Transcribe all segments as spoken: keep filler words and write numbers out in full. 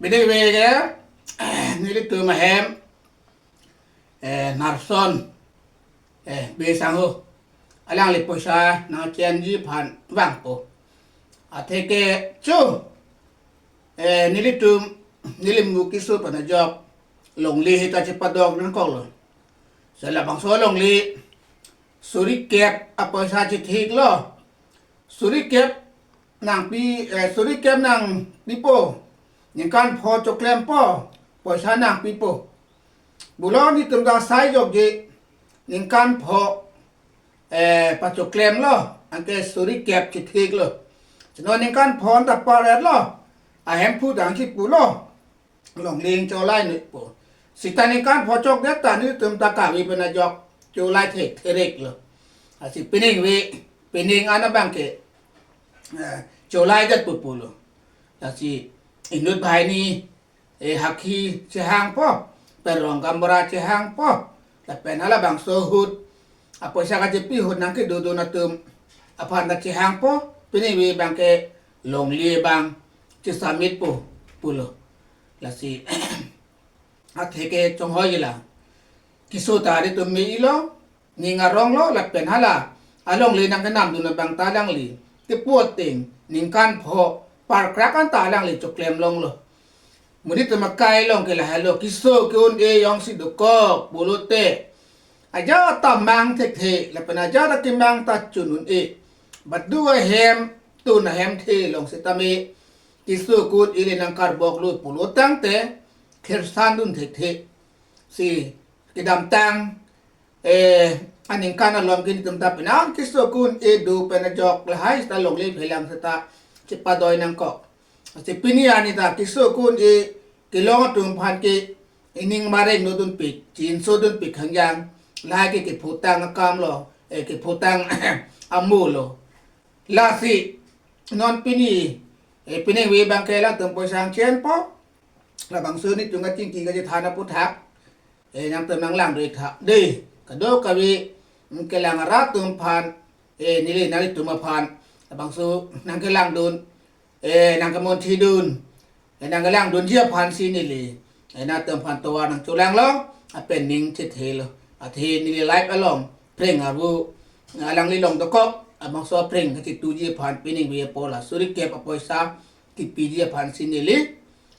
Pini veke, nelitum ahem, eh, Narson, eh, Bey Sangho, alangli poisa nangchenji aphan vangpo. Atheke chu, eh, nelitum, neli mu keso pen ajok longle hita chepadok nangkoklo. Sela bangso longle suri kep apoisa chethiklo. Suri kep nangpi, eh, suri kep nangpipo. Ningkan pho choklempo. Poisa nangpipo. Pulo nelitum ta sai jokje ningkan pho, eh, pachoklemlo. Anke suri kep chethiklo. Chino ningkan pho ta paretlo. Ahemphu dang si pulo. Longle cholai nutpo. Sita ningkan pho chokdet ta nelitum ta kave pen ajok cholai thekthereklo. Lasi pining ve, pining an abangke, eh, cholaidet pu pulo. Lasi inut banghini, eh, hakhi chehangpo, pen rong gaonbura chehangpo, lapen halabangso ahut apoisa kachepi ahut nangkedodun atum aphan ta chehangpo, pining ve abangke longle abang chesamitpo pulo. Lasi atheke chonghoi la. Keso ta nelitum me-ilo, ning aronglo lapen hala alongle nangkenamdun abang ta alangli tepu ateng ningkan pho parkrak an ta alangli choklem longlo. Monit atum akai along ke lahelo, keso ke-un-e jongsi dokok pulote ajat ta mang thekthe lapen ajat ta kemang ta chun un-e. Badu ahem tun ahem the long setame keso ke-un-e le nangkarboklo pulo tangte khirsan dun thekthe. Si kedamtang, eh, aningkan along ke nelitum ta penang keso ke-un-e do pen ajok lahai seta longle phelang seta chepadoi nangkok. Lasi pini arni ta keso ke-un-e kelong atum aphan ke ining mareng no dunpik, chinso dunpik hangjang, lahai ke kephutang akamlo, eh, kephutang amulo. Lasi non pini, eh, pining ve abangke alangtum poisa nangchenpo. Labangso nelitum kachingki kachethan aputhak, eh, nangtum nanglang do-ik tha. Dei, kadokave, mm, kelang arat atum aphan, eh, neli nanglitum aphan labangso nangkelangdun, eh, nangkemonthidun, eh, nangkelangdunji aphan si neli, eh, nangtum aphan tovar nangcholanglo, lapen ning chethelo. Athe neli live along prank arvo alangli long dokok, labangso prank kachethuji aphan pining ve apo la suri kep apoisa kepiji aphan si neli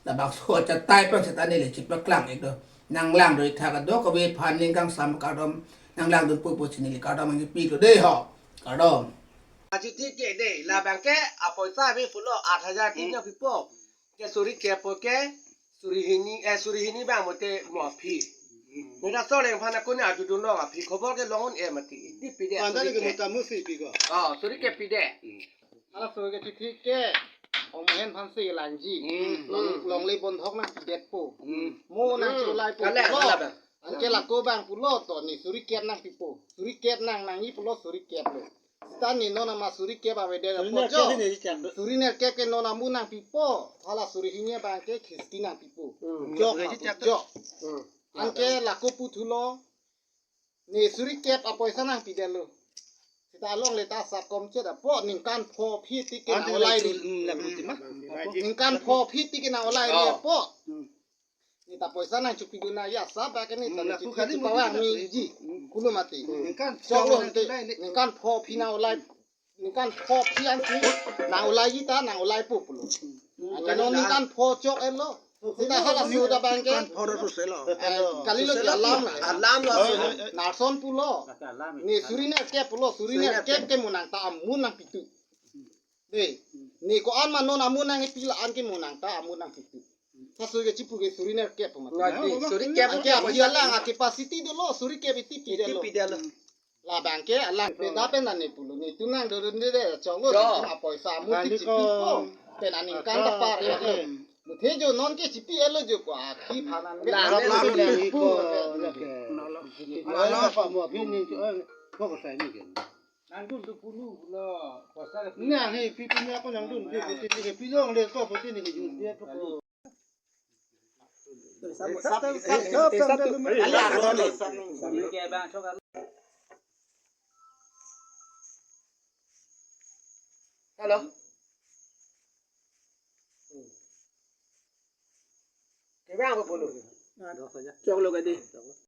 labangso achatai pen seta neli chepaklang-ik do. Nanglang do-ik tha kadokave aphan ning kangsam kardom, nanglangdunpo pusi neli kardom nangkepilo dei ho. Kardom. Achuti ke dei, labangke apoisa ave pulo, aat hajar tin nangpipo. Ke suri kep po ke, suri hini, eh, suri hini abang mate mo aphi. Neta soleng aphan akun arjudun long aphi, khobor ke long un-e mati. Iti pidet. Panda suri ke kep. Mutamu si piko. Oh, suri kep pidet. Hala suri ke chithi ke, ong hen aphan si langji. Hmm. Long, longle bondhok nangpidetpo. Hmm. Mo nangcholaipo. Kale, pulo. Kale abang. Anke lako abang pulo to ne suri kep nangpipo. Suri kep nang nangji pulo suri kep lo. Seta ne non amat suri kep avedet apo jo. Suri nerkep ke non amu nangpipo. Hala suri hini abangke khisti nangpipo. Hmm. Jok ma pu jok. Hmm. Anke lako puthulo. Ne suri kep apoisa nangpidetlo. Seta longle ta asap komchet apo ningkan pho aphi tik ke nang olai ri. Hmm, lapu tima. Ningkan pho aphi tik ke nang olai ri apo. Hmm. Ne ta poisa nangchopidun nangji asap abangke ne ta ne chithi pavang nangji. Kulo mati. Ningkan chok lo nang ante. Ningkan pho aphi nang olai. Ningkan pho aphi ansi nang olaiji ta nang olaipo pulo. Anke non ningkan pho chok-etlo. Seta hala suri abangke. Ningkan pho ro selo. Eh, kalilo ke alam. Alam lo. Narson pulo. Ne suri nerkep pulo, suri nerkep ke mo nang ta amu nangpitu. Dei, ne ko-an ma non amu nangpi la-an ke mo nang ta amu nangpitu. Laso ke chipu ke suri nerkep ma. Nggak, di, suri kep. Anke aphi alang a capacity dolo, suri kep iti pidetlo. Iti pidetlo. Labangke alang peda pen ane pulo. Ne tu nangdodunde choklo. Chok. Apoisa amu tik chipipo. Pen aningkan ta par ya lo. Muthe jo non ke chipi-etlo jo ko akhi phanan ke. Lang, lang, lang, lang, lang. Nalo pa mo aphi ni ko ko sai ni ke. Nangdun tu punu lo, poisa le. Nang he, pi pi ni ako nangdun, pi pi ni ke pilong le ko, pi ni ke jun dia ko. Hello. Choklo kadi.